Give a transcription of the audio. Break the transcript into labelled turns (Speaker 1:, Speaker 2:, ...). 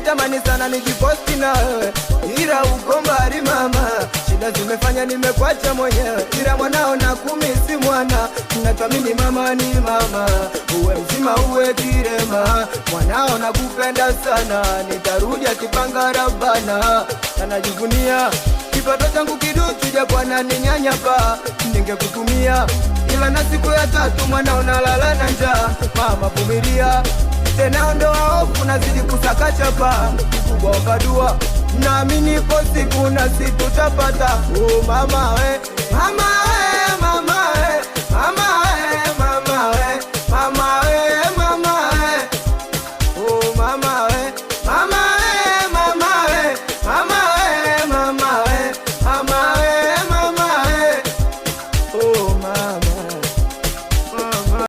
Speaker 1: Natamani sana nijiposti na wewe, ila uko mbali mama, shida zimefanya nimekuacha mwenyewe, ila mwanao na kumi si mwana, nathamini mama ni mama, uwe mzima uwe kirema, mwanao nakupenda sana, nitarudi akipanga Rabbana, na najivunia kipato changu kiduchu, japo ananinyanyapa, ningekutumia ila na siku ya tatu mwana unalala na njaa. Mama vumilia tena, ondoa hofu, nazidi kusaka chapa, kikubwa omba dua, naamini ipo siku na si tutapata. Oh mama we, mama we, mama